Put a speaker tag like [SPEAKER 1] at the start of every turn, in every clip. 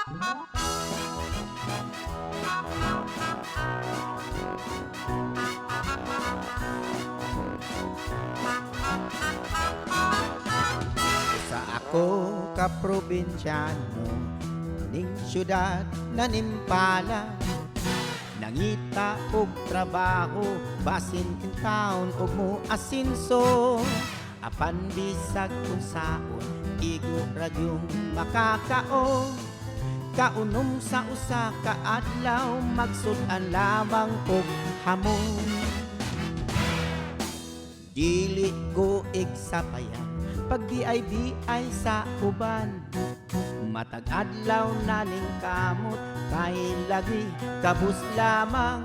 [SPEAKER 1] Sa ako ka probinsyano ning syudad na nimpala, nangita og trabaho basin in town og mo asinso, apan bisag unsaon igo ra gyung makakaon. Kaunom sa usa ka adlaw, magsud-an lamang og hamon. Dili ko igsapayan pag bi sa uban. Matag adlaw na ning kamot kay lagi kabus lamang.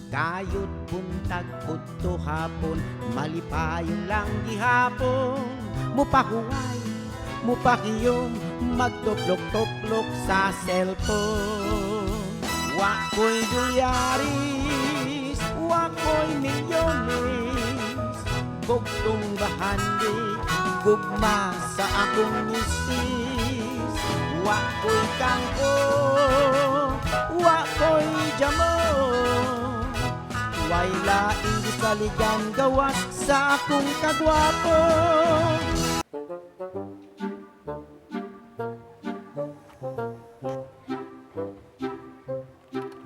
[SPEAKER 1] Kayod buntag udto hapon, malipayon lang gihapon. Mupahuway, mupakiyom, magtuplok-tuplok sa cellphone. Wa ko'y dolyaris, wa ko'y milyones, bugtong bahandi, gugma sa akong misis. Wa ko'y kangko, wa ko'y jamo, way laing gisaligan gawas sa akong kagwapo.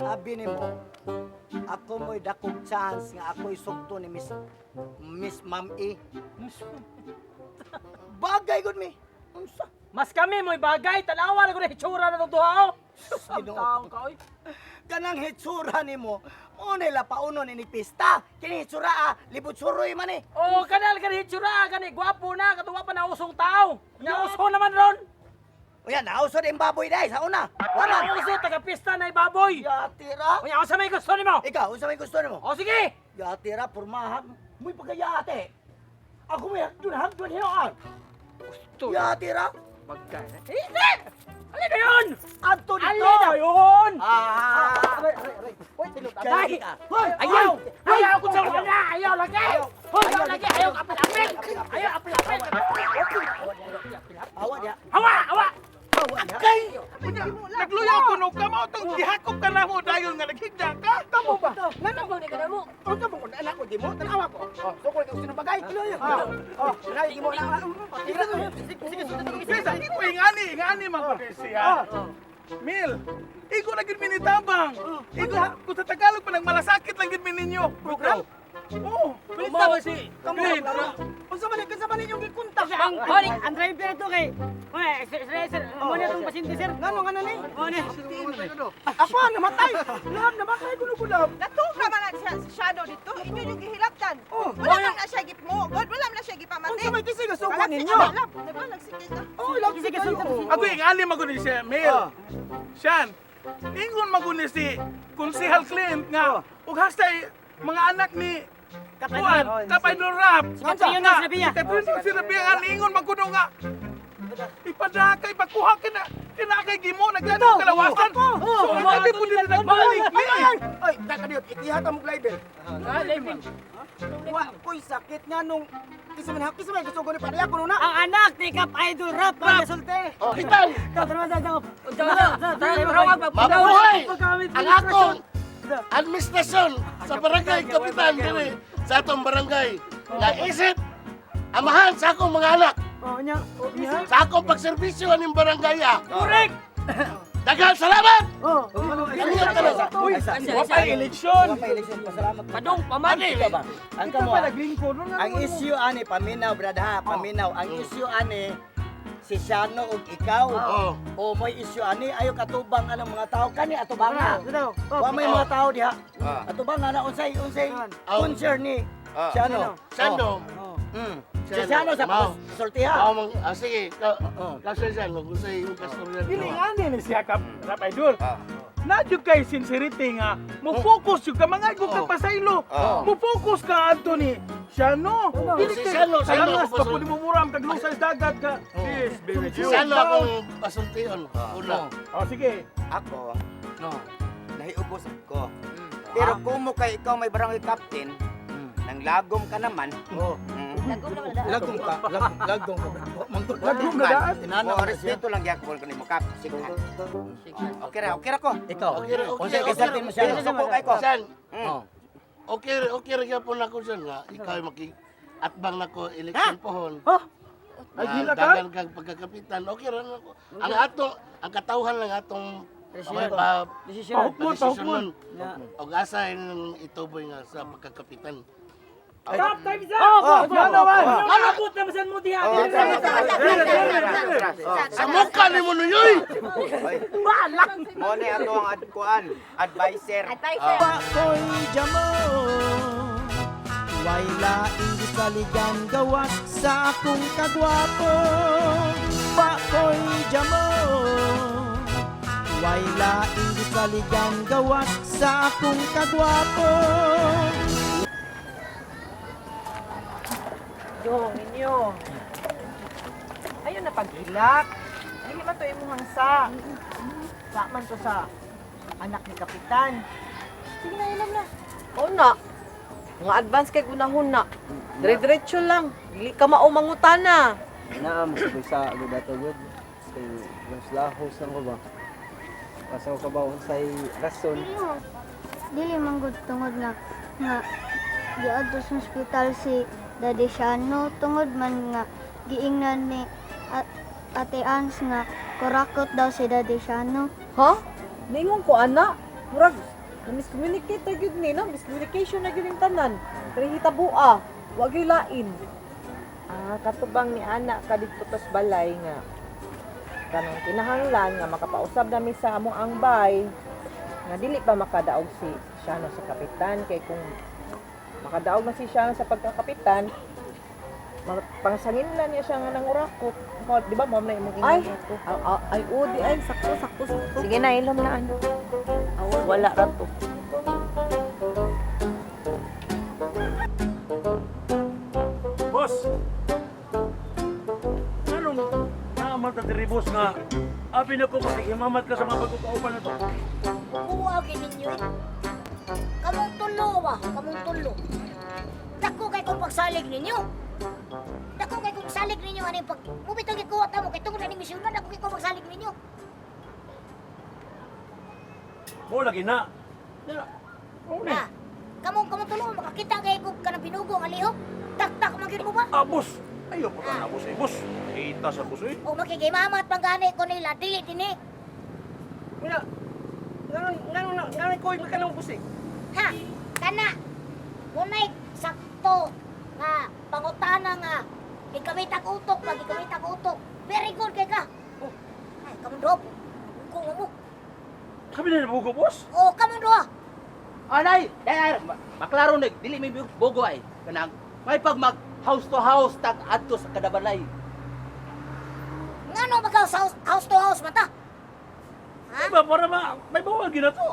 [SPEAKER 2] Abi nimo, ako mo'y dakong chance nga ako'y sugto ni Miss Ma'am E. Bagay gud mi. Unsa?
[SPEAKER 3] Mas kami mo'y bagay, tanawa na ko na hitsura na itong duha, oh.
[SPEAKER 2] Ginoo.
[SPEAKER 3] Taong ka, oy.
[SPEAKER 2] Kanang hitsura nimo, mo nila pauno ni pista. Kini hitsura ah, libot suroy man eh.
[SPEAKER 3] Oh, kanal ka hitsura, kani gwapo na, katuwa pa nausong tao. Nauso naman ron.
[SPEAKER 2] Uya, nauso din baboy dai sa una.
[SPEAKER 3] Wala
[SPEAKER 2] Wala.
[SPEAKER 3] uso, taga-pista na ibaboy.
[SPEAKER 2] Yatira.
[SPEAKER 3] Unya, unsa may gusto nimo?
[SPEAKER 2] Ikaw, unsa may gusto nimo?
[SPEAKER 3] O sige.
[SPEAKER 2] Yatira, pormahan. Mo'y pagkayate. Ako may hagdun, hagdun hinuan.
[SPEAKER 3] Gusto.
[SPEAKER 2] Yatira.
[SPEAKER 3] Bagay. Hindi! Alin na yun?
[SPEAKER 2] Adto dito.
[SPEAKER 3] Alin na yun?
[SPEAKER 2] Ah.
[SPEAKER 3] Aray, aray, aray. Uy, silot. Aray!
[SPEAKER 2] Hoy,
[SPEAKER 3] Ayaw! Ayaw kung sa wala! Ayaw lagi! Ayaw lagi! Ayaw apil-apil! Ayaw apil-apil!
[SPEAKER 2] Awa dia.
[SPEAKER 3] Hawa! Hawa!
[SPEAKER 2] Awa dia.
[SPEAKER 4] Nagluya ko no kamo tong gihakop ka na mo dayon nga naghigda ka.
[SPEAKER 2] Kamo ba? Ngano mo ni kada mo? Unsa mo kun anak ko di mo tanawa ko. Oh, sukol kay sino bagay. Oh, oh, nay di mo na. Sige, sige,
[SPEAKER 4] Bisa ko ingani, ingani man ko siya. Mil, igo na gid mi ni tabang. Igo kung sa Tagalog pa nagmalasakit lang gid mi ninyo.
[SPEAKER 2] Program?
[SPEAKER 4] Oo.
[SPEAKER 3] Pilita ba si
[SPEAKER 2] Kamo
[SPEAKER 4] Clint?
[SPEAKER 2] klaro. Unsa man ni kinsa man inyong gikontak?
[SPEAKER 3] Ang balik! Ang driver to kay... Uy, sir, sir, sir, mo na itong pasyente, sir.
[SPEAKER 2] Ngano ngano ni?
[SPEAKER 3] Mo na.
[SPEAKER 2] Ako ang namatay. Lab namatay kuno ko lab.
[SPEAKER 5] Natuka man na siya sa shadow dito, inyo yung gihilabtan.
[SPEAKER 2] Oh.
[SPEAKER 5] Wala man na siya gipmo. God, wala man na siya gipamati.
[SPEAKER 2] Unsa may kisig suko
[SPEAKER 5] Wala siya
[SPEAKER 2] ninyo?
[SPEAKER 5] lab. Diba, nagsikit ka?
[SPEAKER 2] Oh, lab sige
[SPEAKER 4] Ako ingani man ko ni siya, Mil. Siyan, ingon man ko ni si Konsehal Clint nga ug hastay mga anak ni Kuan, Kapay Rap.
[SPEAKER 3] Si Katrina Sinabiya.
[SPEAKER 4] Katrina Sinabiya nga ingon man kuno nga ipadaka ipakuha ka na kinakay gimo nagano kalawasan. So ang kami po din nagbalik ni.
[SPEAKER 2] Ay, kakadiot, ikihata mo libel.
[SPEAKER 3] Ah, living.
[SPEAKER 2] Wa ko'y sakit nga nung kisa man kisa man gusto ko ni pareha kuno na.
[SPEAKER 3] Ang anak ni Kap Idol Rap, ang nasulti.
[SPEAKER 6] Kapitan!
[SPEAKER 3] Mabuhay!
[SPEAKER 6] Mabuhay! Ang akong administrasyon sa barangay, Kapitan, diri sa atong barangay. Naisip, amahan sa akong mga anak. Sa akong pagserbisyo aning barangay. Ah.
[SPEAKER 3] Correct!
[SPEAKER 6] Daghang salamat!
[SPEAKER 2] Oh,
[SPEAKER 6] Kaniyang tanan.
[SPEAKER 2] Uy,
[SPEAKER 4] Wapay eleksyon.
[SPEAKER 2] eleksyon pasalamat.
[SPEAKER 3] Padong, paman!
[SPEAKER 6] Ani,
[SPEAKER 2] ba? Ang kamo.
[SPEAKER 4] pa naglingkod no.
[SPEAKER 2] Ang issue ani paminaw brad ha, paminaw. Ang issue ani si Shano ug ikaw.
[SPEAKER 6] Oo.
[SPEAKER 2] O may issue ani ayo katubang anang mga tao kani atubanga. Wa may mga tao diha. Atubanga na unsay unsay concern ni Shano.
[SPEAKER 6] Sando.
[SPEAKER 2] Si Shano sa
[SPEAKER 6] Mao.
[SPEAKER 2] sultiha.
[SPEAKER 6] Mao mang ah, sige, ka, ka Sando, kung sa iyong kastorya.
[SPEAKER 4] Dili ngani ni siya kap Rap Idol. Na jud kay sincerity nga mo focus jud ka mga ko ka pasaylo. Mo focus ka adto ni Siano. Dili
[SPEAKER 6] Si
[SPEAKER 4] kay
[SPEAKER 6] Siano, Siano
[SPEAKER 4] Kalangas
[SPEAKER 6] ako
[SPEAKER 4] pa pud mo muram kag lusay sa dagat ka. Yes, be with
[SPEAKER 6] Si
[SPEAKER 4] you.
[SPEAKER 6] Sando akong pasultion. Una.
[SPEAKER 4] Oh, sige.
[SPEAKER 7] Ako, no, nahiubos ako. Pero kung mo kay ikaw may barangay captain, nang lagom ka naman,
[SPEAKER 2] Oh.
[SPEAKER 1] Lagom ka, lagom ka.
[SPEAKER 4] Lagom na daan.
[SPEAKER 1] Tinanaw
[SPEAKER 7] Oh,
[SPEAKER 1] na siya.
[SPEAKER 7] respeto lang gyapon ko nimo kap. Sighan. Okay ra, okay ra ko.
[SPEAKER 1] Ikaw.
[SPEAKER 6] Okay ra, okay,
[SPEAKER 1] Unsay
[SPEAKER 6] okay.
[SPEAKER 1] gisulti mo siya?
[SPEAKER 7] Suko kay ko.
[SPEAKER 6] San,
[SPEAKER 1] Oh.
[SPEAKER 6] okay okay ra gyapon ako san nga ikaw ay maki atbang nako election pohon.
[SPEAKER 4] Ha?
[SPEAKER 6] Ay,
[SPEAKER 4] Ay, gila ka?
[SPEAKER 6] Dagan kag pagkakapitan. Okay ra nako. Ang atong ang katawhan lang atong may pa
[SPEAKER 4] Pahukmon, pahukmon.
[SPEAKER 6] Og asa yung ituboy nga sa pagkakapitan.
[SPEAKER 3] Top time isa. Oh,
[SPEAKER 4] naman.
[SPEAKER 3] Abot na masan mo diha.
[SPEAKER 6] Sa mukha ni mo nuyoy!
[SPEAKER 7] Mo ni ato ang kuan, advisor.
[SPEAKER 5] Advisor.
[SPEAKER 1] Pakoy jamo. Way laing gisaligan gawas sa akong kagwapo. Pakoy jamo. Way laing gisaligan gawas sa akong kagwapo.
[SPEAKER 5] Dong, ninyo. Ayun na paghilak. Dili man to imuhang sa. Sa man to sa anak ni Kapitan.
[SPEAKER 8] Sige na, ilam na. Oo na. Mga advance kay gunahon na. Dire-diretso lang. Dili ka mao mangutana.
[SPEAKER 9] Naam, sabay sa agudato gud. Kay mas lahos lang ko ba. Kasaw ka ba unsay rason?
[SPEAKER 10] Dili man gud tungod nga nga giadto sa ospital si Daddy Shano tungod man nga giingnan ni Ate Ans nga kurakot daw si Daddy Shano.
[SPEAKER 8] Ha? Ningon ko ana. Murag na miscommunicate na gyud ni no? Miscommunication na gyud yung tanan. Pero hitabua, wa gyud lain.
[SPEAKER 5] Ah, katubang ni anak ka didto tos balay nga kanang kinahanglan nga makapausab nami sa among angbay nga dili pa makadaog si Shano sa kapitan kay kung makadaog na si Shano sa pagkakapitan pangsangin lang niya siya nga nangurakot. Di ba mo na imong
[SPEAKER 8] Ay,
[SPEAKER 5] ingon ko?
[SPEAKER 8] ay, ay, udi ay sakto sakto sakto.
[SPEAKER 5] Sige na, ilom na ano. Wala ra to.
[SPEAKER 4] Boss! Anong naamal ta diri boss nga abi na ko kasi himamat ka sa mga pagkukaupan na to.
[SPEAKER 10] Kuha ninyo eh. Kamong tulo ba? Kamong tulo. Dako kay kong pagsalig ninyo. Dako kay kong salig ninyo aning pag mubitong gikuha ta mo kay tungod aning misyon na dako kay kong pagsalig ninyo.
[SPEAKER 4] Mo lagi na.
[SPEAKER 10] Na. Kamong kamong tulo makakita kay kog kanang binugo nga lihok. Taktak man gyud mo ba?
[SPEAKER 4] Ah, boss. Ayo po na boss eh, boss. Kita sa boss eh.
[SPEAKER 10] O makikimamat panggani ko nila dili dinhi.
[SPEAKER 3] Ngano koy makanang busig.
[SPEAKER 10] Ha, kana. Munay sakto nga pangutana nga gigamit ang utok pa gigamit ang utok. Very good kay ka. Oh, ay kamong duha. Kung mo.
[SPEAKER 4] Kami na nabugo, boss.
[SPEAKER 10] Oh, kamong duha.
[SPEAKER 3] Anay, dai maklaro na dili may bogo ay kanang may pag mag house to house tag adto sa kadabalay.
[SPEAKER 10] Ngano mag house, house, house to house man ta? Ha?
[SPEAKER 4] Diba, para ma, may bawal gina to.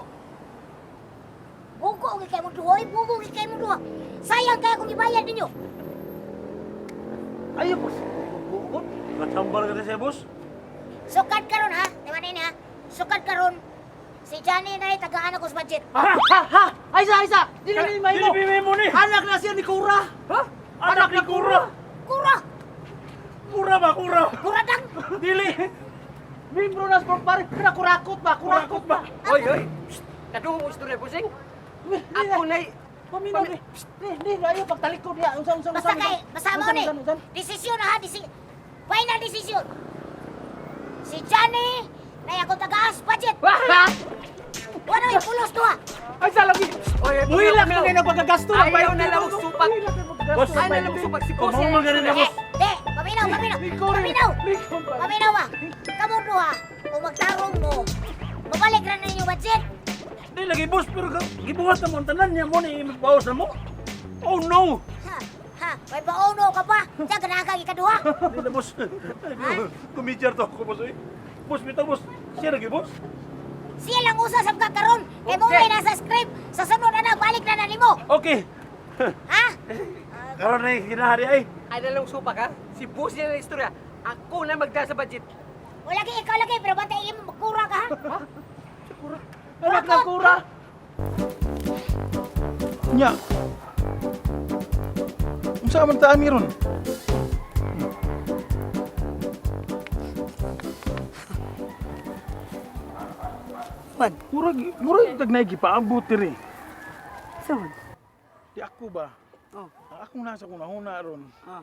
[SPEAKER 10] Bugo gyud kay mong duha, oy, bugo gyud kay mong duha. Sayang kay akong ibayad ninyo.
[SPEAKER 3] Ayo boss. Bugo.
[SPEAKER 4] Katambal ka na siya, boss.
[SPEAKER 10] Sukad karon ha, di ba nini ha? Sukad karon si Johnny na tagaan ako sa budget.
[SPEAKER 3] Ha ha ha. Ay sa ay sa. Dili ni may mo.
[SPEAKER 4] Dili may mo ni.
[SPEAKER 3] Anak na siya ni Kura.
[SPEAKER 4] Ha? Anak ni Kura.
[SPEAKER 10] Kura,
[SPEAKER 4] Kura ba, Kura?
[SPEAKER 10] kura dang.
[SPEAKER 4] Dili.
[SPEAKER 3] Membro na sa pare kana kurakot ba? Kurakot ba?
[SPEAKER 7] Oy, oy. Kadungog mo istorya busing. Ako nay
[SPEAKER 3] Paminaw ni. Ni ni ayo pagtalikod niya. Unsa unsa unsa.
[SPEAKER 10] Basta kay, basta mo ni.
[SPEAKER 3] Unsa, unsa, unsa?
[SPEAKER 10] Desisyon ha, final decision. Si Johnny na akong tagaan sa budget.
[SPEAKER 3] Ha?
[SPEAKER 10] Wala yung pulos duha.
[SPEAKER 3] Ay sa lagi. Muhilak na kayo nagpagagasto lang.
[SPEAKER 7] Ayaw na lang supak.
[SPEAKER 4] Boss,
[SPEAKER 7] Ay na lang supak si boss.
[SPEAKER 4] Kung mo na,
[SPEAKER 10] Eh,
[SPEAKER 4] boss.
[SPEAKER 10] di, paminaw, paminaw. Paminaw. Paminaw ba? Kamong duha, kung magtarong mo, mabalik ra ninyo budget.
[SPEAKER 4] Di lagi, boss, pero gibuhat na mo ang tanan niya mo ni bawas na mo. Oh no!
[SPEAKER 10] Ha, ha, may pauno ka pa. Diyan, ganahan ka ikaduha.
[SPEAKER 4] Di na, boss. Kumidyar to ako, boss. Eh. Boss, bitaw, boss. Siya lagi, boss.
[SPEAKER 10] Siya lang usa sa karon. Kay mo may nasa script. Sa sunod na balik na na nimo.
[SPEAKER 4] Okay.
[SPEAKER 10] Ha?
[SPEAKER 4] Karon na yung kinahari ay.
[SPEAKER 7] Ay na lang supak ha. Si boss niya na istorya. Ako na magdala sa budget.
[SPEAKER 10] O lagi ikaw lagi pero bantay mo magkura ka ha.
[SPEAKER 3] Anak na Kura.
[SPEAKER 4] Nya. Unsa man taan ni ron?
[SPEAKER 2] Man.
[SPEAKER 4] Murag murag tagnay gipaabot diri.
[SPEAKER 2] Sa man?
[SPEAKER 4] Di ako ba?
[SPEAKER 2] Oh.
[SPEAKER 4] Ang akong nasa kung nahuna ron.
[SPEAKER 2] Ah.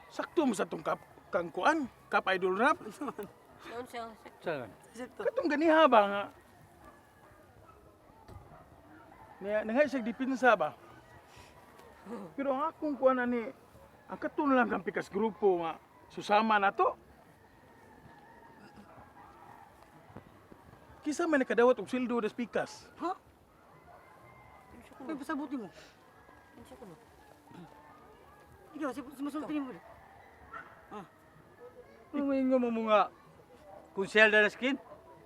[SPEAKER 4] Sakto mo sa tong kap kang kuan, kap idol rap. Katong ganiha ba nga? Niya nangay siya dipinsa ba? Pero ang akong kuan ani ang katon lang kang pikas grupo nga susama na to. Kisa man nakadawat og sildo das pikas.
[SPEAKER 2] Ha? Ay, pasabuti mo. Ikaw, masulti mo.
[SPEAKER 3] Ano mo mga konsehal na skin?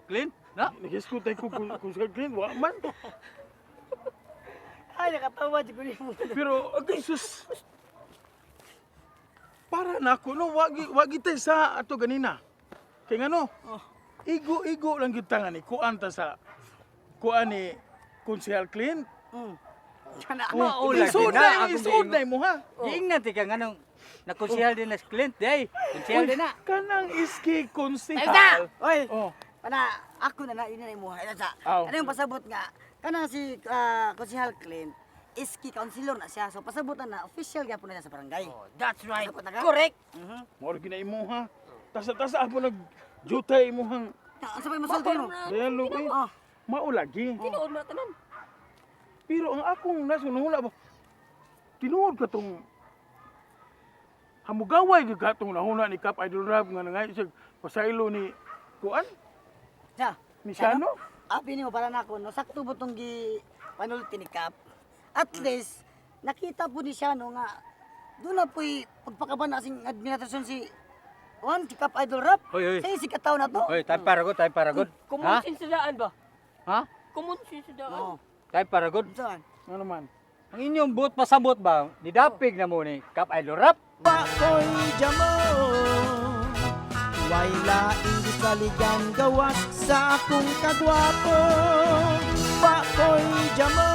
[SPEAKER 3] Clean? Na?
[SPEAKER 4] Nagisko tayo kung sa clean, wa man.
[SPEAKER 2] Ay, nakatawa, di ko mo.
[SPEAKER 4] Pero, sus, para na ako, no, wagi tayo sa ato ganina. Kaya nga no, igo-igo lang kita nga ni, kuan ta sa, kuan ni Konsehal Clint.
[SPEAKER 2] Kana.
[SPEAKER 4] Oh,
[SPEAKER 3] Maula
[SPEAKER 4] isuod
[SPEAKER 3] gid na,
[SPEAKER 4] na,
[SPEAKER 3] akong
[SPEAKER 4] isuod na mo ha.
[SPEAKER 3] Giingnan ti ka nganong nakonsehal din na si Clint, day. Konsehal din na.
[SPEAKER 4] Kanang iski konsehal.
[SPEAKER 2] Oy,
[SPEAKER 4] Oh,
[SPEAKER 2] pana ako na na ini na imuha. Ito sa.
[SPEAKER 4] Aw.
[SPEAKER 2] Ano yung pasabot nga? Kanang si Konsehal Clint, iski councilor na siya. So pasabot na na official gyapon na siya sa barangay.
[SPEAKER 7] Oh, that's right.
[SPEAKER 2] Pasabot na ka?
[SPEAKER 7] Correct.
[SPEAKER 4] mao ra gina imo ha. Tasa-tasa ako nag jutay imo hang
[SPEAKER 2] Na, Unsa pa yung masulti mo?
[SPEAKER 4] dialog eh.
[SPEAKER 2] Oh.
[SPEAKER 4] Mao lagi.
[SPEAKER 7] Tinuod mo na tanan.
[SPEAKER 4] Pero ang akong nasunod ba, tinuod ka tong hamugaway gyud ka tong nahuna ni Kap Idol Rap nga nangay siya pasaylo ni kuan
[SPEAKER 2] Sa.
[SPEAKER 4] ni Shano.
[SPEAKER 2] Abi nimo para nako no sakto mo tong gi panulti ni Kap. At least nakita po ni siya no nga doon na po'y pagpakaban na sing administrasyon si Juan, si Kap Idol Rap.
[SPEAKER 3] Hoy, hoy.
[SPEAKER 2] Sa si kataw na to.
[SPEAKER 3] Hoy, tayo paragod, tayo paragod. Ha?
[SPEAKER 7] Kumunsin sa daan ba?
[SPEAKER 3] Ha?
[SPEAKER 7] Kumunsin sa daan.
[SPEAKER 2] Oo.
[SPEAKER 3] Tayo paragod.
[SPEAKER 2] Saan?
[SPEAKER 4] Ano man?
[SPEAKER 3] Ang inyong buot pasabot ba? Nidapig na mo ni Kap Idol Rap.
[SPEAKER 1] Pakoy jamo Way laing gisaligan gawas sa akong kagwapo. Pakoy jamo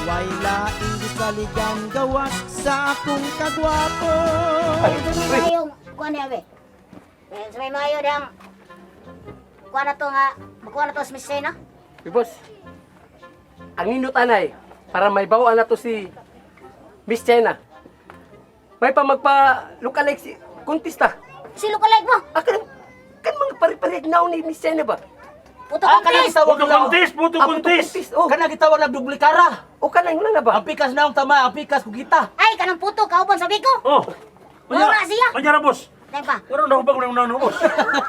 [SPEAKER 1] Way laing gisaligan gawas sa akong kagwapo.
[SPEAKER 10] Sa may mayong kuan ni abe. Eh, sa may mayo dang kuan na to nga makuha na to sa Miss Sena.
[SPEAKER 7] Uy, boss. Ang nindot anay para may bawaan na to si Miss China. May pa magpa lookalike si kontista.
[SPEAKER 10] Silo ka like mo.
[SPEAKER 7] Ah, kan, kan mga pare-pare now ni Miss China ba?
[SPEAKER 10] Puto contest.
[SPEAKER 11] Puto kuntis, puto
[SPEAKER 7] Ah,
[SPEAKER 11] kuntis.
[SPEAKER 7] Oh,
[SPEAKER 3] Kana gitawag na duplikara.
[SPEAKER 7] o kanang wala na ba?
[SPEAKER 3] Ang pikas na ang tama, ang pikas kugita.
[SPEAKER 10] Ay kanang puto kauban sa biko.
[SPEAKER 11] Oh.
[SPEAKER 10] Wala siya.
[SPEAKER 11] Kanya ra boss.
[SPEAKER 10] Dahil pa.
[SPEAKER 11] Wala na hubag na na boss.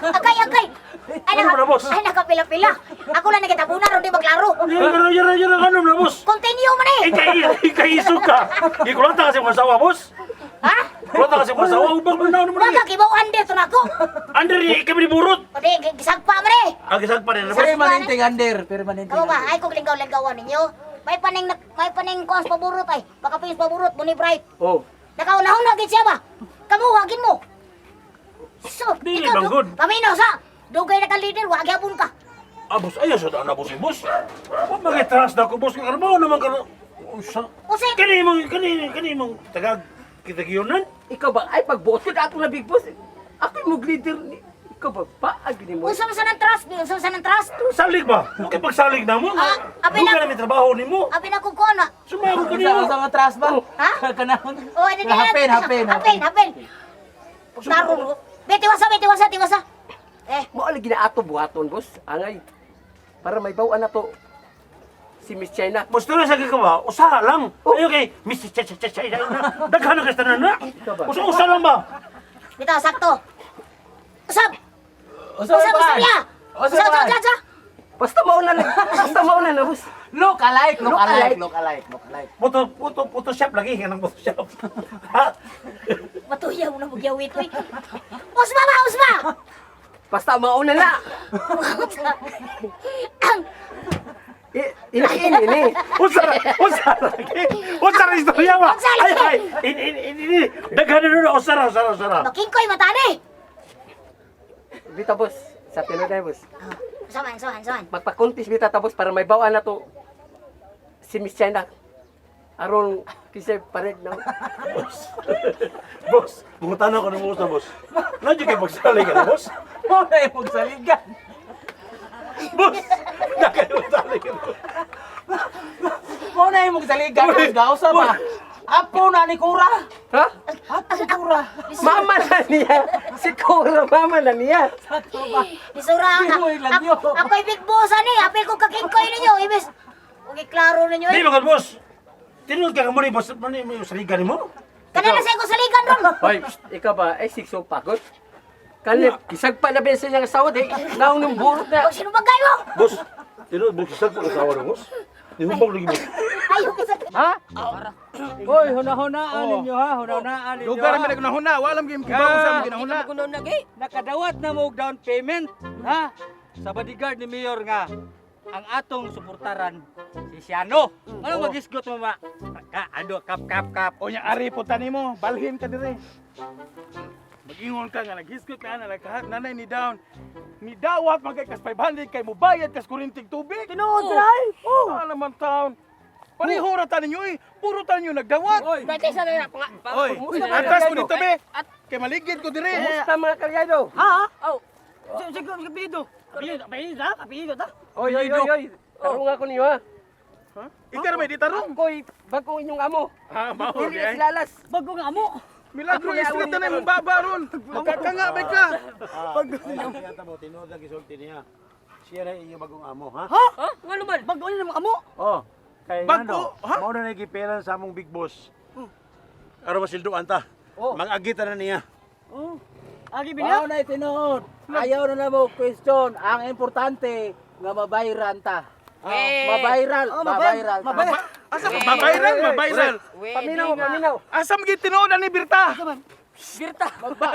[SPEAKER 10] Agay agay. Ay
[SPEAKER 11] Ano
[SPEAKER 10] naka,
[SPEAKER 11] ba, boss?
[SPEAKER 10] ay nakapila-pila. Ako lang nagitabunan ron di maglaro.
[SPEAKER 11] Yara yara yara ano na boss.
[SPEAKER 10] Continue man eh.
[SPEAKER 11] Ikay ikay ka. Gikulanta kasi mo asawa boss.
[SPEAKER 10] Ha?
[SPEAKER 11] Kulanta kasi mo asawa hubag na na
[SPEAKER 10] Wag ka kibaw under to nako.
[SPEAKER 11] Andre kami ni burot.
[SPEAKER 10] O di gisagpa man eh.
[SPEAKER 11] Ang gisag pa rin boss.
[SPEAKER 3] Permanente under, permanente.
[SPEAKER 10] Kamo ba ay kog linggaw-linggawan ninyo. May paning kuan sa paburot ay. Baka pingis paburot mo ni Bright.
[SPEAKER 7] Oh.
[SPEAKER 10] Nakaunahon na gid siya ba? Kamo wagin mo. So,
[SPEAKER 11] Dili
[SPEAKER 10] ikaw,
[SPEAKER 11] bang good?
[SPEAKER 10] Paminaw sa. Dugay na ka leader, wa gyapon ka.
[SPEAKER 11] Ah boss, ayaw sa daan na boss, boss. Wa magitrust na ko boss kung ano mo naman ka. Unsa?
[SPEAKER 10] Usi,
[SPEAKER 11] Kani mong kani kani mong tagag kitagiyonan?
[SPEAKER 7] Ikaw ba? Ay, pagbuot ko na ako na big boss. Ako yung leader ni. Ikaw ba? Paag ni mo.
[SPEAKER 10] unsa man sa nang trust, di unsa man sa nang trust.
[SPEAKER 11] Salig ba? Okay pagsalig na mo.
[SPEAKER 10] Ah, abi
[SPEAKER 11] Duga
[SPEAKER 10] na-
[SPEAKER 11] na may trabaho nimo.
[SPEAKER 10] Abi na ko kuno.
[SPEAKER 11] Sumago ka
[SPEAKER 3] Unsa
[SPEAKER 11] nimo.
[SPEAKER 3] unsa nga trust ba?
[SPEAKER 10] Ha?
[SPEAKER 3] Kanang.
[SPEAKER 10] Oh, di di.
[SPEAKER 3] Hapin, hapin,
[SPEAKER 10] hapin, hapin. Pagtaro. Be, tiwasa, be, tiwasa, tiwasa. Eh,
[SPEAKER 7] Mo lagi na ato buhaton, boss. Angay. Para may bawaan na to si Miss China.
[SPEAKER 11] Boss, tuloy sa ka ba? Usaha lang. Ayo kay Miss Cha Cha Cha Cha na. Daghan na kay na. Usa usa lang ba?
[SPEAKER 10] bitaw sakto. Usab.
[SPEAKER 3] Unsa
[SPEAKER 10] Usab, usab ya.
[SPEAKER 3] Unsa
[SPEAKER 10] Usab,
[SPEAKER 3] ba?
[SPEAKER 10] usab, usab.
[SPEAKER 7] Basta mauna na. Basta mauna na, boss.
[SPEAKER 3] Look alike, look
[SPEAKER 7] Look
[SPEAKER 3] alike,
[SPEAKER 7] alike.
[SPEAKER 3] look alike, look alike.
[SPEAKER 11] Photo photo Photoshop lagi kanang Photoshop. Ha?
[SPEAKER 10] Matuyaw na magyawit oy. Usba ba, usba.
[SPEAKER 7] Basta mauna na.
[SPEAKER 10] Ang
[SPEAKER 7] Ini ini ini.
[SPEAKER 11] Usa ra, usa ra lagi. Usa ra istorya ba?
[SPEAKER 10] Unsa lagi?
[SPEAKER 11] Ay ay, in in in in. Daghan na na usa ra usa ra usa ra.
[SPEAKER 10] makingkoy matani.
[SPEAKER 7] Bita, boss. Sa tinuod na, boss.
[SPEAKER 10] Usaman, usaman, usaman.
[SPEAKER 7] Magpa-contest bita ta, boss, para may bawaan na to si Miss China. Aron kisay pared na.
[SPEAKER 11] Boss. Boss, mangutana ko ng musa, boss. Nandiyo kay pagsalig ka na, boss?
[SPEAKER 3] Mo na imong saligan.
[SPEAKER 11] Boss, nakayo magsalig ka na.
[SPEAKER 3] Mo na imong saligan daw sa ba. Apo na ni Kura.
[SPEAKER 7] Ha?
[SPEAKER 3] Apo ni Kura.
[SPEAKER 7] Mama na niya. Si Cora, mama na niya.
[SPEAKER 10] Isura ka.
[SPEAKER 3] Pinuy lang yun.
[SPEAKER 10] Ako'y big boss ani, apil ko kakingkoy ninyo, ibis. Okay, klaro ninyo
[SPEAKER 11] Di
[SPEAKER 10] eh.
[SPEAKER 11] mga boss. Tinuod ka mo ni boss, mo ni mo saligan nimo.
[SPEAKER 10] Kana na sa ko saligan ron.
[SPEAKER 7] Hoy, psst, ikaw ba? Ay, sikso pagod. Kanip, kisagpa na bensin niyang asawa, di. Naong nung burot na.
[SPEAKER 10] Huwag sinubagay mo.
[SPEAKER 11] Boss, tinuod boss kisag ko asawa na boss. Nihubog lagi boss.
[SPEAKER 10] Ayaw ka sa
[SPEAKER 7] Ha?
[SPEAKER 1] Hoy, hunahunaan ninyo ha, hunahunaan ninyo.
[SPEAKER 4] Lugar mi nagnahuna, wala gyud kibaw sa among ginahuna.
[SPEAKER 1] Nakadawat na mo og down payment, ha? Sa bodyguard ni Mayor nga ang atong suportaran si Siano. Ano magisgot mo ma? Ka ado kap kap kap.
[SPEAKER 4] O nya ari po tani mo, balhin ka dire. Mag-ingon ka nga naghisgot ka na nagkahat nanay ni down. Ni dawat magkay kas 500 kay mubayad kas kurinting tubig.
[SPEAKER 2] Tinuod dry.
[SPEAKER 4] Oh, alam man taon. Parehora ta ninyo eh. Puro ta ninyo nagdawat.
[SPEAKER 7] Oy,
[SPEAKER 4] Oy, atras ko dito be. Kay maligid ko dire.
[SPEAKER 7] kumusta mga kalyado?
[SPEAKER 2] Ha? Oh. Sige, sige, apelyido. Apelyido, apelyido, ha? Apelyido ta.
[SPEAKER 7] Oy, oy, oy, oy. Tarong ako ninyo ha.
[SPEAKER 4] Ikaw may ditarong.
[SPEAKER 7] Ako'y bagong inyong amo.
[SPEAKER 4] Ha, mao
[SPEAKER 7] Dili
[SPEAKER 4] di
[SPEAKER 7] na
[SPEAKER 4] ay.
[SPEAKER 7] sila alas.
[SPEAKER 2] Bago nga amo.
[SPEAKER 4] Milagro street na imong baba ron. Magkakanga ba ka?
[SPEAKER 11] Pag mo tinuod ang gisulti niya. Siya na inyong bagong amo, ha?
[SPEAKER 2] Ha? Nga naman. Bago na naman amo.
[SPEAKER 11] Oh. Kay
[SPEAKER 4] Bago,
[SPEAKER 11] ano,
[SPEAKER 4] ha?
[SPEAKER 11] mao na nagiperan sa among big boss. Aron masilduan ta. Mag-agita na niya.
[SPEAKER 2] Oh. Agi binya.
[SPEAKER 3] Mao na tinuod. Ayaw na na mo question. Ang importante nga mabayran ta. Mabayral,
[SPEAKER 2] Oh, mabay-
[SPEAKER 3] mabayral ta.
[SPEAKER 2] mabay-
[SPEAKER 4] Asa mabayral, mabayral.
[SPEAKER 7] Paminaw, paminaw.
[SPEAKER 4] Asa man gid tinuod ani Birta?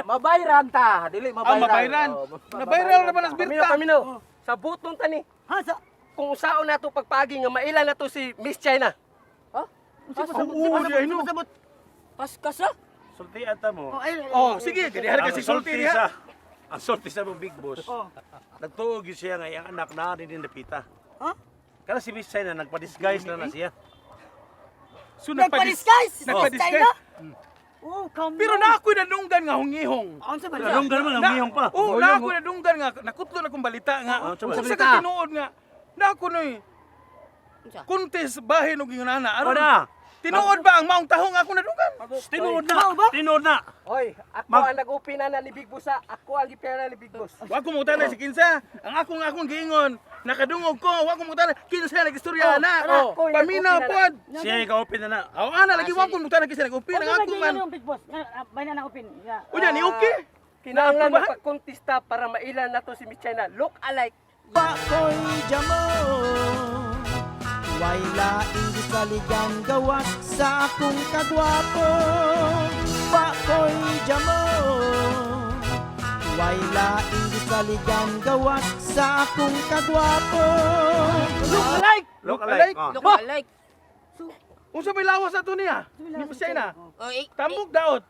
[SPEAKER 3] Mabayran ta, dili
[SPEAKER 4] Ah,
[SPEAKER 3] mabayral.
[SPEAKER 4] mabayran.
[SPEAKER 3] Oh,
[SPEAKER 4] Nabayral na ba nas
[SPEAKER 7] Paminaw,
[SPEAKER 4] Birta?
[SPEAKER 7] paminaw. Sa butong tani.
[SPEAKER 2] Ha sa
[SPEAKER 7] Kung usaon na to pagpaagi nga maila na to si Miss China.
[SPEAKER 4] Oo, di ay no.
[SPEAKER 2] Sabot.
[SPEAKER 11] Sultian ta mo.
[SPEAKER 2] Oh, ay.
[SPEAKER 4] Oh, sige, gadihan ka
[SPEAKER 11] Ang
[SPEAKER 4] si sulti
[SPEAKER 11] sulti
[SPEAKER 4] diha.
[SPEAKER 11] sa ang sulti sa mong big boss. Nagtuog yun siya nga iyang anak na din napita.
[SPEAKER 2] Ha?
[SPEAKER 11] Kana si Miss China nagpa-disguise na na siya.
[SPEAKER 4] So
[SPEAKER 2] Nagpa-disguise.
[SPEAKER 4] Nagpa-disguise.
[SPEAKER 2] China? Oh, come
[SPEAKER 4] Pero
[SPEAKER 2] on.
[SPEAKER 4] na ako'y nadunggan nga hungihong.
[SPEAKER 2] Unsa ba siya?
[SPEAKER 11] Nadunggan man ang miyong pa.
[SPEAKER 4] Oh, na ako'y nadunggan nga nakutlo na kong balita nga.
[SPEAKER 11] Ah, unsa ba?
[SPEAKER 4] Unsa ka tinuod nga? Na ako noy. Kuntis bahin og ingon ana. Aron.
[SPEAKER 11] Wala.
[SPEAKER 4] Tinuod ba ang maong tahong ako nadunggan?
[SPEAKER 11] Tinuod na.
[SPEAKER 2] Mao ba?
[SPEAKER 11] Tinuod na.
[SPEAKER 7] Hoy, ako ang nag-upin na ni Big Boss ha. Ako ang gipera ni Big Boss.
[SPEAKER 4] Wa ko mutana si Kinsa. Ang akong akong giingon, nakadungog ko, wa ko mutana kinsa nagistorya na.
[SPEAKER 7] Oh,
[SPEAKER 4] Paminaw pod.
[SPEAKER 11] Siya ikaw open na na.
[SPEAKER 4] Aw ana lagi wa ko mutana kinsa nag-upin ang ako man.
[SPEAKER 2] Yung big boss. Bay na na upin. Ya.
[SPEAKER 4] Unya ni okay.
[SPEAKER 7] Kinahanglan
[SPEAKER 4] Naaprobahan?
[SPEAKER 7] magpa-kontista para maila na to si Miss China. Look alike.
[SPEAKER 1] Bakoy jamo. Way laing gisaligan gawas sa akong kagwapo. Bakoy jamo. Way laing gisaligan gawas sa akong kagwapo.
[SPEAKER 7] Look alike.
[SPEAKER 11] Look alike. Oh.
[SPEAKER 4] Look alike. Unsa may lawas ato niya? Ni Miss China. Tambok daot.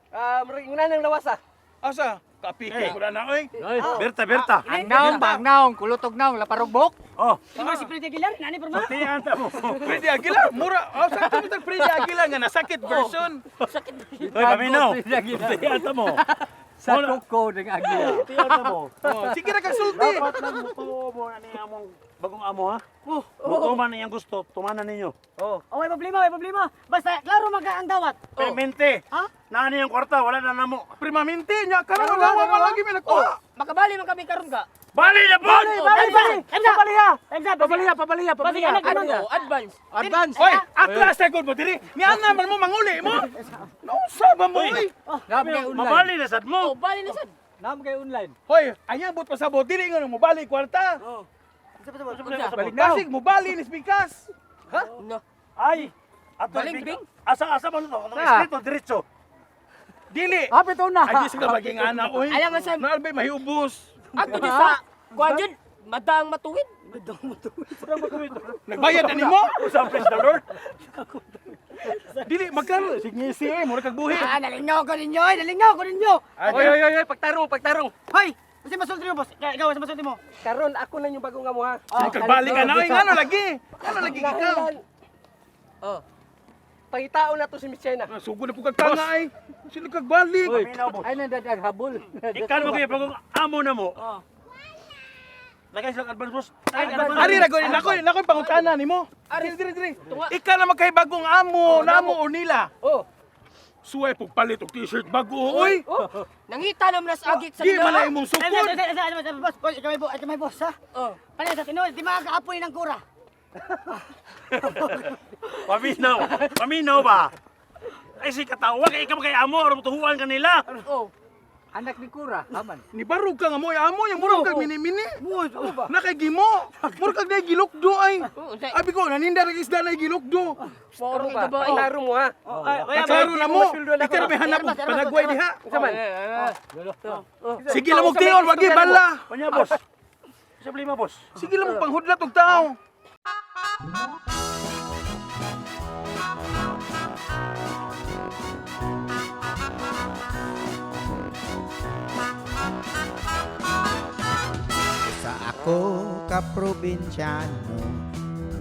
[SPEAKER 7] Ah, murag ingnan ang lawas ah.
[SPEAKER 4] Asa? Kapike ko na na oy.
[SPEAKER 11] Berta, Berta.
[SPEAKER 1] Ang naong ba, ang naong, kulutog naong, laparog buhok.
[SPEAKER 11] Oh,
[SPEAKER 2] Di si Freddy Aguilar, nani porma?
[SPEAKER 11] sultian ta mo.
[SPEAKER 4] Freddy Aguilar, mura. Oh, sakto mo tag Freddy Aguilar nga nasakit version.
[SPEAKER 11] Hoy, paminaw. Sultian ta mo.
[SPEAKER 1] Sa kuko ng agila.
[SPEAKER 11] Sultian ta mo.
[SPEAKER 4] Oh, sige ra kag sulti.
[SPEAKER 11] Dapat lang mutuo mo na niya among bagong amo ha. Oh. Mutuo man iyang gusto, tumanan ninyo.
[SPEAKER 2] Oh, way problema, way problema. Basta klaro man ka ang dawat.
[SPEAKER 11] Permente.
[SPEAKER 2] Ha?
[SPEAKER 11] Naa niyang kwarta, wala na namo.
[SPEAKER 4] Primamente nya karon wala man lagi may nakuha.
[SPEAKER 7] Makabali man kami karon ka.
[SPEAKER 11] Bali na pod!
[SPEAKER 2] Bali, bali. Bali ha.
[SPEAKER 1] Pabaliya, pabaliya, pabaliya.
[SPEAKER 7] Advance.
[SPEAKER 1] Advance.
[SPEAKER 4] Oy, atlas ta gud mo diri. Ni ana man mo manguli mo. No sa ba mo oy.
[SPEAKER 1] Naam kay online.
[SPEAKER 11] Mabali na sad mo.
[SPEAKER 7] Bali na sad.
[SPEAKER 1] Naam kay online.
[SPEAKER 4] Hoy, anya but pasabot diri nga mo bali kwarta.
[SPEAKER 1] Balik na.
[SPEAKER 4] Basig mo bali ni spikas.
[SPEAKER 11] Ay, ato
[SPEAKER 7] Baling,
[SPEAKER 11] Asa asa man to? Atong street o diretso.
[SPEAKER 4] Dili.
[SPEAKER 1] Hapit una.
[SPEAKER 4] Ay di sila maging ana oy.
[SPEAKER 7] Alam mo, Sam.
[SPEAKER 4] Naalbay mahiubos.
[SPEAKER 7] Ato di sa kuan jud, madaang matuwid.
[SPEAKER 4] Nagbayad na nimo?
[SPEAKER 11] Usang praise the Lord.
[SPEAKER 4] Dili magklaro sige si eh mura kag buhi.
[SPEAKER 2] Ah, nalingaw ko ninyo, eh, nalingaw ko ninyo.
[SPEAKER 7] Oy, oy, oy, oy, pagtarong, pagtarong.
[SPEAKER 2] Hoy, unsa masulti mo, boss? Ikaw, unsa masulti mo?
[SPEAKER 7] Karon ako na yung bagong amo ha.
[SPEAKER 4] Sige kag bali ka na oy ngano lagi? Ngano lagi ikaw?
[SPEAKER 7] Oh. Pangitaon na to si Miss China.
[SPEAKER 4] Sugo na po kag tanga ay. Sino kag balik?
[SPEAKER 11] Paminaw, boss.
[SPEAKER 1] Ay nandadag habol.
[SPEAKER 11] Ikan mo kayo pag amo na mo. Lagay silang advance, boss. Ay, advance.
[SPEAKER 4] Ari ra gud, nako nako pangutana nimo. Ari diri diri. Ika na magkahibagong amo, namo o nila.
[SPEAKER 7] Oh.
[SPEAKER 4] Suway pug palit og t-shirt bago oy.
[SPEAKER 7] Oh. Nangita naman na sa agit sa
[SPEAKER 4] Di man na
[SPEAKER 7] nila.
[SPEAKER 4] imong sukod.
[SPEAKER 2] Ay, boss, boss, ikaw may boss, ikaw may boss, ha?
[SPEAKER 7] Oh.
[SPEAKER 2] Paano sa tinuod, di makakaapoy ng kura.
[SPEAKER 11] Paminaw. Paminaw ba? Ay, si katawa kay ikaw kay amo aron tuhuan kanila.
[SPEAKER 7] Oh.
[SPEAKER 1] Anak ni Kura, haman.
[SPEAKER 4] Ni barog ka nga mo amo yang murag kag mini-mini. Na kay gimo. Murag kag nay gilukdo ay. Abi ko naninda ra isda nay gilukdo.
[SPEAKER 7] Moro ba? Klaro mo ha.
[SPEAKER 4] Klaro na mo. Ikaw ra may hanap og panagway diha.
[SPEAKER 7] Unsa man?
[SPEAKER 4] Sige lang og tion, wagi bala.
[SPEAKER 11] Panya, boss. Sa problema, boss.
[SPEAKER 4] Sige lang mo panghudlat og tao.
[SPEAKER 12] Sa ako ka probinsyano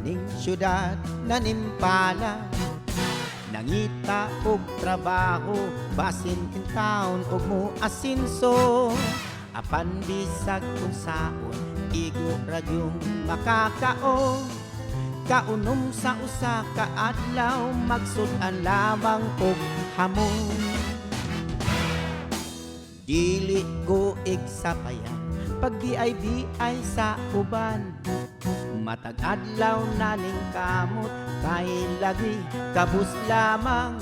[SPEAKER 12] ning syudad na nimpala, nangita og trabaho basin in town og mo asinso, apan bisag kung saon igo ra gyung makakaon, kaunom sa usa ka adlaw magsud-an lamang og hamon. Dili ko igsapayan pag BIBI sa uban. Matag adlaw na ning kamot kay lagi kabus lamang.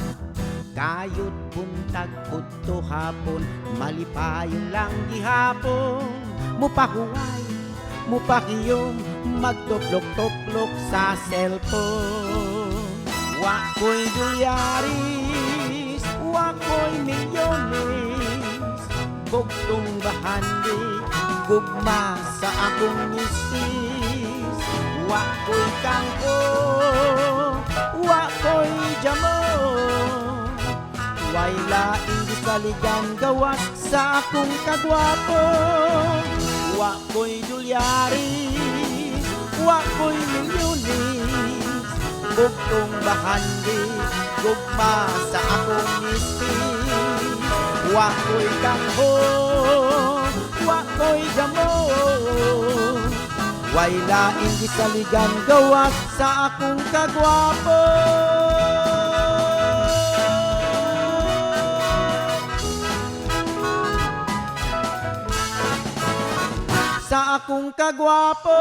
[SPEAKER 12] Kayod buntag udto hapon malipayon lang gihapon. Mupahuway, mupakiyom, magtuplok-tuplok sa cellphone. Wa ko'y dolyaris, wa ko'y milyones, bugtong bahandi, gugma sa akong misis. Wa ko'y kangko, wa ko'y jamo, way laing gisaligan gawas sa akong kagwapo. Wa ko'y dolyaris, wa ko'y milyones, bugtong bahandi, gugma sa akong misis. Wa ko'y kangho, wa ko'y damo, way laing gisaligan gawas sa akong kagwapo. Sa akong kagwapo.